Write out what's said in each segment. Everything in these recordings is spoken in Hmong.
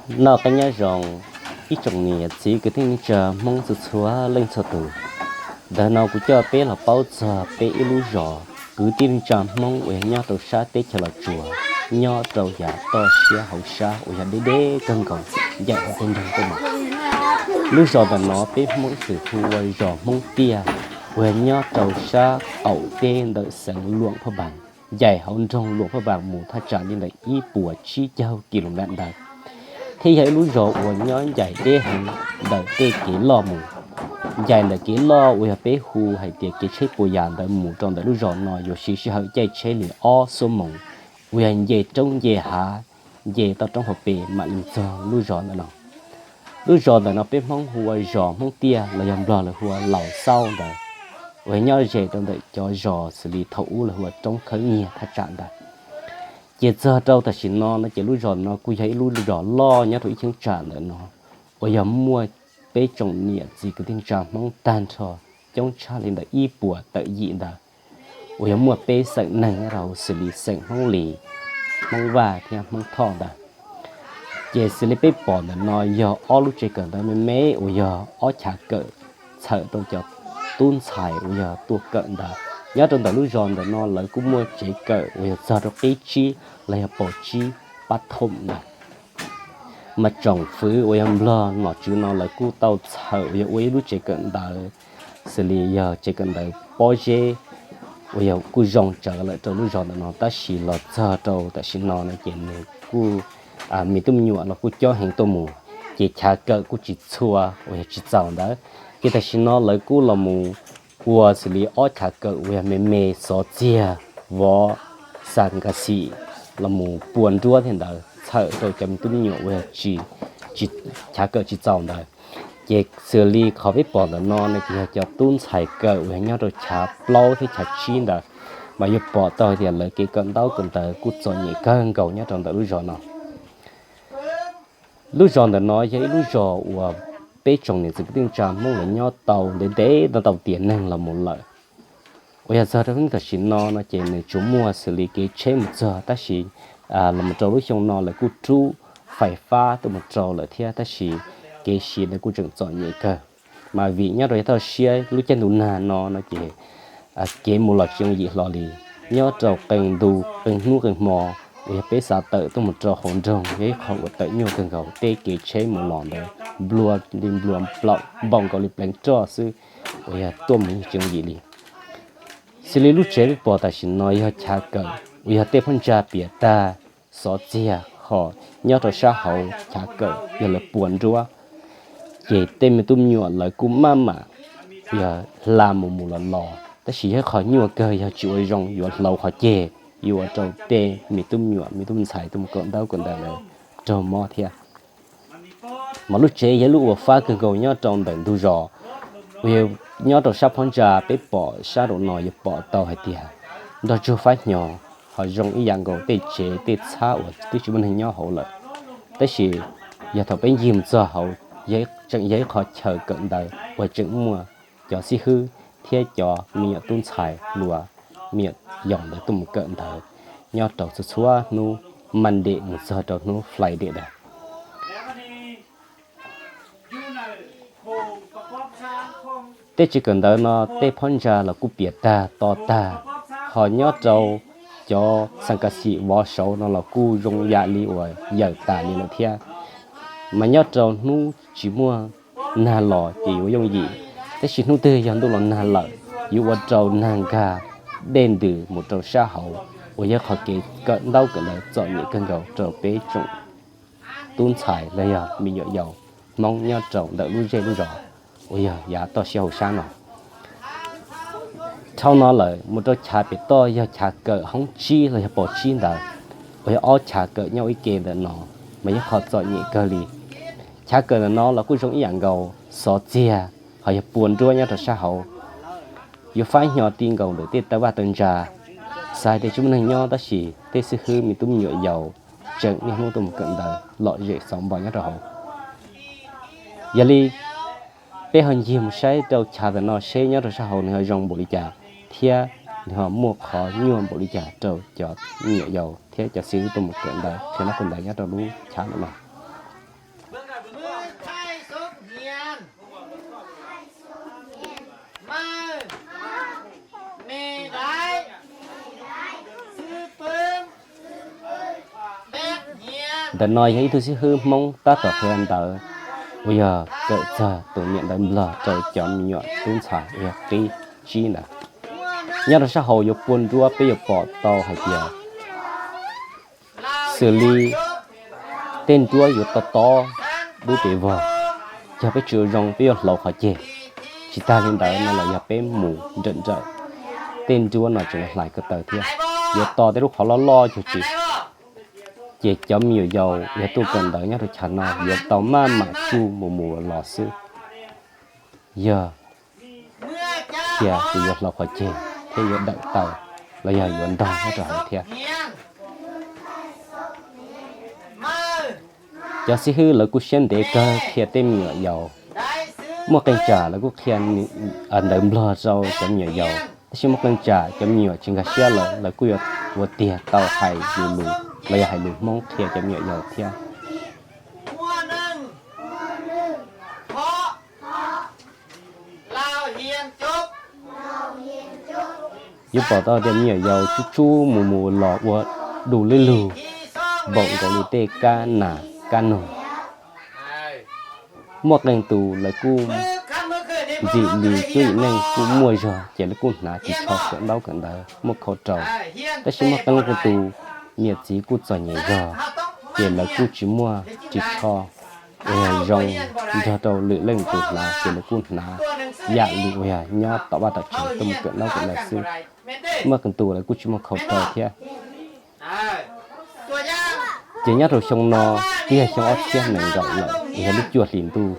Noj qab nyob zoo ib tsoom niam txiv kwv tij neej tsa Hmoob txhua txhua leej txhua tus. Ntawm no kuv coj peb los paub txog peb ib lub zos kwv tij neej tsa Hmoob uas yog nyob rau sab teb chaws Los Tsuas, nyob rau yav toj siab hauv sab uas yog deb deb kawg nkaus ncaim hauv tej nroog tuaj mus. Lub zos ntawm no peb Hmoob ib txwm hu ua zos Hmoob Tiaj, uas yog nyob rau sab qaum teb ntawm xeev Luam Phaj Npas, ncaim hauv nroog Luam Phaj Npas mus thaj tsam li ntawm ib puas tsib caug kis lus mev ntawd. Thiab yog ib lub zos uas nyob ncaim deb heev ntawm tej kev loj mus. Ncaim ntawm kev loj uas yog peb hu hais tias kev tsheb puas yas ntawd mus rau ntawm lub zos no yuav siv sij hawm caij tsheb li ob xuab moos, uas yog nce roob nce hav, nce toj roob hauv pes mam li txog lub zos ntawm no. Lub zos ntawm no peb Hmoob hu ua zos Hmoob Tiaj los yog Nplog lawv hu ua Laus Xauj ntawd, uas nyob ze rau ntawm cov zos xws li thaum ub lawv hu ua Roob Khawb Nyiag thaj tsam ntawd. Ces txog rau tam sim no no ces lub zos no kuj yog ib lub zos loj nyob rau ib cheeb tsam ntawm no, uas yog muaj peb tsoom niam txiv kwv tij neej tsa Hmoob tag nrho coob tshaj li ntawm ib puas tawm yim ntawd, uas yog muaj peb xeem neeg nyob rau hauv xws li xeem Hmoob Lis, Hmoob Vaj thiab Hmoob Thoj ntawd. Ces xws li peb pom ntawm no yog ob lub tsev kawm ntawv me me uas yog ob chav kawm txhawm rau cov tub ntxhais uas yog tuaj kawm ntawv. Nyob rau ntawm lub zos ntawm no lawv kuj muaj tsev kawm uas yog txog rau qib tsib los yog pos tsib pab thoom ntawd. Mas tsoom fwv uas yog Nplog nom tswv no lawv kuj tau txhawm uas yog ua ib lub tsev kawm ntawv, xws li yog tsev kawm ntawv pob zeb uas yog kuj zoo tsawv lawm rau lub zos ntawm no, tab sis los txog rau tam sim no no ces nws kuj, me tub me nyuam los kuj coob heev tuaj mus, ces chav kawm kuj tsis txhua uas yog tsis txaus ntawd. Ces tam sim no lawv kuj los mus ua xws li ob chav kawm uas yog me me xov txiag, vov, xa nkas xim los mus pua nruab thiab ntawd txhawm rau cov me tub me nyuam uas yog tsis, chav kawm tsis txaus ntawd. Ces xws li qhov peb pom ntawm no no ces yog cov tub ntxhais kawm uas yog nyob rau chav plaub thiab chav tsib ntawd, mas yuav pom tau hais tias lawv kev kawm ntaub kawm ntawv kuj txom nyem kawg nkaus nyob rau ntawm lub zos no. Lub zos ntawm no yog ib lub zos uas peb tsoom niam txiv kwv tij neej tsa Hmoob lawv nyob tau ntev ntev tau tau tiam neeg los mus lawm. Uas yog txog rau hnub tam sim no no ces nws tsuas muaj xws li kev tsheb mus txog, tab sis los mus rau lub xyoo no lawv kuj rub fais fab tuaj mus rau lawm thiab, tab sis kev siv ntawd kuj tseem txom nyem kawg. Mas vim nyob rau yav toj siab lub caij ntuj nag no no ces kev mus los tsis yooj yim hlo li. Nyob rau qee ntu qee hnub qee hmo uas yog peb xav tawm tuaj mus rau hauv nroog yog ib qho uas tawm nyuaj kawg nkaus, tej kev tsheb mus los ntawd nplua li nplua nplaum, npaum nkaus li pleev roj xwb, uas yog tuaj mus yeej tsis yooj yim li. Xws li lub tsev peb pom tam sim no yog chav kawm uas yog tej phab ntsa piam tag, xov txiag ho nyob rau sab hauv chav kawm yog lawv pua nruab, ces tej me tub me nyuam lawv kuj maj mam yog hla mus mus los los, tab sis yog ib qho nyuaj kawg yog tsis ua zoo yuav hlau qhov ceg, yuav ua rau tej me tub me nyuam me tub ntxhais tuaj mus kawm ntaub kawm ntawv lawv raug mob thiab. Mas lub tsev yog lub uas fab kawg nkaus nyob rau ntawm ntug zos, uas yog nyob rau sab phab ntsa peb pom sab nraum no yuav pom tau hais tias nroj tsuag fab hnyo, ho zoo ib yam nkaus tej tsev tej txhab uas twb tsis muaj neeg nyob hauv lawm. Tab sis yog thaum peb ncig mus txog hauv, tseem yog ib qho chaw kawm ntawv uas tseem muaj cov xib hwb thiab cov me nyuam tub ntxhais hluas, me nyuam yaus ntawd tuaj mus kawm ntawv nyob rau txhua txhua hnub Monday mus txog rau hnub Friday ntawd. Tej tsev kawm ntawv no tej phab ntsa los kuj piam tag to tag, ho nyob rau cov xa kas xim vov saud no los kuj zoo yam li uas yawm tas li lawm thiab. Mas nyob rau hnub tsis muaj nag los ces yuav yooj yim, tab sis hnub twg yog ntuj los nag lawm, yuav ua rau nag nkag dej ntws mus rau sab hauv, uas yog qhov kev kawm ntaub kawm ntawv txom nyem kawg nkaus rau peb tsoom tub ntxhais los yog me nyuam yaus Hmoob nyob rau ntawm lub zej lub zos uas yog yav toj siab hauv sab no. Dhau no lawm mus rau chav pem toj yog chav kawm hoob tsib los yog pos tsib ntawd, uas yog ob chav kawm nyob ua ib ke ntawm no, mas yog qhov txom nyem kawg li. Chav kawm ntawm no los kuj zoo ib yam nkaus, xov txiag ho yog pua nruab nyob rau sab hauv, yuav fab hnyo ti nkaus ntawm tej taw vaj taw ntsa. Xav hais tias tsis muaj neeg nyob tab sis tej xib hwb me tub me nyuam yaus tseem niaj hnub tuaj mus kawm ntawv lom zem xauv npo nyob rau hauv. Yog li peb ho ncig mus saib rau chav ntawm no seb nyob rau sab hauv nws ho zoo npaum li cas thiab nws ho muaj qhov nyuaj npaum li cas rau cov me nyuam yaus thiab cov xib hwb tuaj mus kawm ntawv, cov nab kawm ntawv nyob rau lub chav ntawm no. Ntawm no yog ib tug xib hwb Hmoob tab tom qhia ntawv uas yog kawm txog tus niam ntawv Nplog rau cov me nyuam tub ntxhais uas yog qib tsib ntawd. Nyob rau sab hauv yuav pua nruab peb yuav pom tau hais tias xws li tej nruab yuav tob tob dub pes vog, yog peb tsis ua zoo peb yuav hlauv qhov ceg. Tsis tag li ntawd no los yog peb mus nrawm nrawm, tej nruab no tseem hlais ko taw thiab, yuav to tej lub qhov loj loj cuag tsis. Ces cov me nyuam yaus yog tuaj kawm ntawv nyob rau chav no yuav tau maj mam tsuj mus mus los xwb. Yog tias tus yuav hlauv qhov ceg thiab yuav dawm taw los yog yuav ntog nyob rau hauv thiab. Cov xib hwb lawv kuj siab ntev kawg qhia tej me nyuam yaus. Muaj qee tsam lawv kuj qhia ntawv Nplog rau cov me nyuam yaus, tab sis muaj qee tsam cov me nyuam tsis nkag siab lawm lawv kuj yuav ua tiag tau hais lus lus los yog hais lus Hmoob qhia cov me nyuam yaus thiab. Yuav pom tau tias me nyuam yaus tsub tsub mus mus los ua du lwb lug npaum nkaus li tej kab nas kab noog. Muaj qee tus lawv kuj ntxim li cuab yim neej kuj muaj zog ces lawv kuj hnav ris tsho kawm ntaub kawm ntawv muaj khau rau, tab sis muaj qee qee tus niam txiv kuj txom nyem zog ces lawv kuj tsis muaj ris tsho uas yog zoo nrog rau lwm leej tus hnav ces lawv kuj hnav yam li uas yog nyob tom vaj tom tsev tuaj mus kawm ntaub kawm ntawv xwb. Muaj qee tus lawv kuj tsis muaj khau rau thiab. Ces nyob rau xyoo no twb yog xyoo ob txhiab nees nkaum lawm, yog lub cuaj hlis ntuj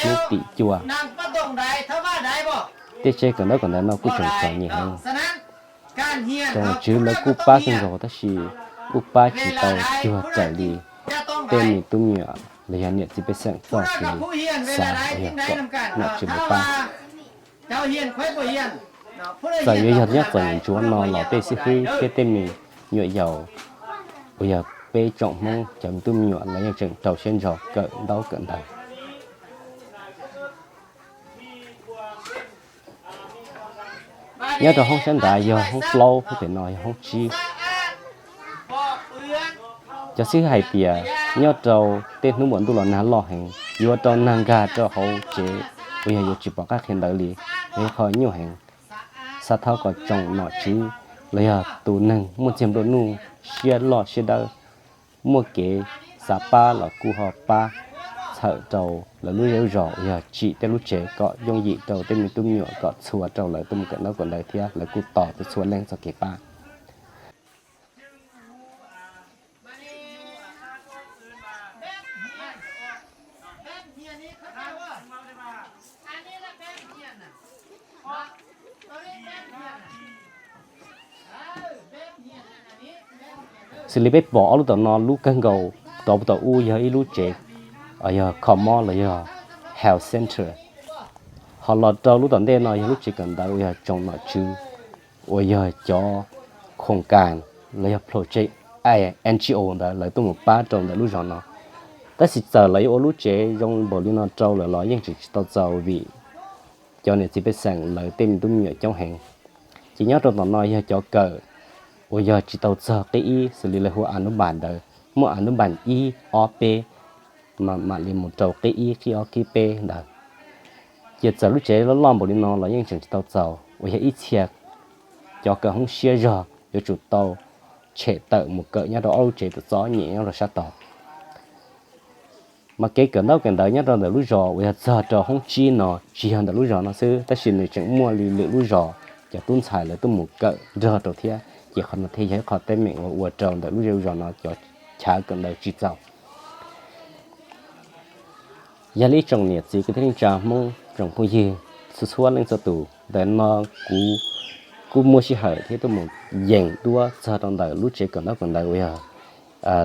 hnub tim cuaj, tej tsev kawm ntaub kawm ntawv no kuj tseem txom nyem heev. Tsoom nom tswv lawv kuj pab kawg nkaus tab sis kuj pab tsis tau cuag raws li tej me tub me nyuam los yog niam txiv pej xeem txoj kev xav uas yog kom nom tswv lawv pab. Txawm yuav yog nyob txom nyem ntsuav no los tej xib hwb thiab tej me nyuam yaus uas yog peb tsoom Hmoob cov me tub me nyuam los yeej tseem rau siab ntso kawm ntaub kawm ntawv. Nyob rau hoob sab nrad yog hoob plaub, hoob pem no yog hoob tsib. Cov xib hwb hais tias nyob rau tej hnub uas ntuj los nag loj heev yuav rau nag nkag rau hauv tsev uas yog yuav tsis pom qab qhia ntawv li, yog ib qho nyuaj heev. Xav thov kom tsoom nom tswv los yog tus neeg muaj txiag nplua nuj siab loj siab dawb muaj kev xav pab los kuj ho pab txhawm rau lawv lub zej lub zos uas yog tsim tej lub tsev kom yooj yim rau tej me tub me nyuam kom txhua rau lawv tuaj mus kawm ntaub kawm ntawv thiab lawv kuj tos txhua leej txoj kev pab. Xws li peb pom ob lub tom no, lub kawg nkaus rov puv tom ub yog ib lub tsev, yog kho mob los yog health center. Ho los rau lub tom ntej no yog lub tsev kawm ntawv uas yog tsoom nom tswv uas yog cov khoom kas los yog project N G O ntawd lawv tuaj mus pab rau ntawm lub zos no. Tab sis txawm lawv yuav ua lub tsev zoo npaum li no rau lawm los yeej tseem tsis tau txaus vim cov niam txiv pej xeem lawv tej me tub me nyuam coob heev. Ces nyob rau tom no yog cov kawm uas yog tsis tau txog qib ib xws li lawv hu anubas ntawd, muaj anubas ib ob peb mam li mus rau qib ib qib ob qib peb ntawd. Ces txawm lub tsev loj loj npaum li no los yeej tseem tsis tau txaus uas yog ib txhia cov kawm hoob siab zog yuav tsum tau tshem tawm mus kawm nyob rau ob lub tsev txom txom nyem nyob rau sab tod. Mas kev kawm ntaub kawm ntawv nyob rau ntawm lub zos uas yog txog rau hoob tsib no tsis yog ntawm lub zos no xwb tab sis nws tseem muaj li lwm lub zos cov tub ntxhais lawv tuaj mus kawm nrog rau thiab, ces qhov no thiaj yog ib qho teeb meem uas ua rau ntawm lub zej lub zos no cov chav kawm ntawv tsis txaus. Yog li ib tsoom niam txiv kwv tij neej tsa Hmoob tsoom phooj ywg txhua txhua leej txhua tus, ntawm no kuv kuj muaj sij hawm thiab tuaj mus yees duab txog rau ntawm lub tsev kawm ntaub kawm ntawv uas yog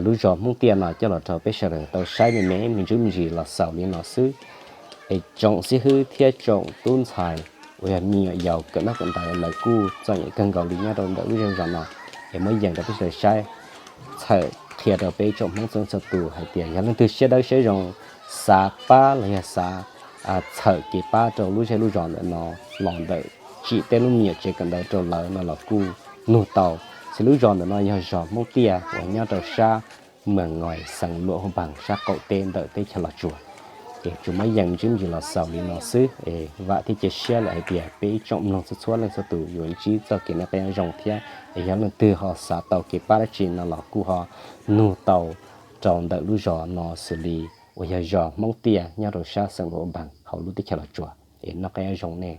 lub zos Hmoob Tiaj no coj los rau peb sawv daws tau saib me me me ntsis me ntsis los xaus li no xwb. Es tsoom xib hwb thiab tsoom tub ntxhais uas yog me nyuam yaus kawm ntaub kawm ntawv lawv kuj txom nyem kawg nkaus li nyob rau ntawm lub zej zos no, es muab yees rau peb sawv daws saib, txhawm qhia rau peb tsoom Hmoob txhua leej txhua tus hais tias yog leej twg siab dawb siab zoo xav pab los yog xav txhawm kev pab rau lub zej lub zos ntawm no los ntawm tsim tej lub me nyuam tsev kawm ntawv rau lawv no los kuj nug tau. Xws lub zos ntawm no yog zos Hmoob Tiaj uas nyob rau sab Moos Ngois, xeev Luam Huab Npaas sab qaum teb ntawm teb chaws Los Tsuas. Es tsuas muab yees me ntsis los xaus li no xwb es vam thiab cia siab lawm hais tias peb ib tsoom mloog txhua txhua leej txhua tus yuav ntsib txoj kev noj qab nyob zoo thiab es yog leej twg ho xav tau kev pab dab tsi no los kuj ho nug tau rau ntawm lub zos no xws li uas yog zos Hmoob Tiaj nyob rau sab xeev Luam Huab Npaas hauv lub teb chaws Los Tsuas. Es noj qab nyob zoo nej.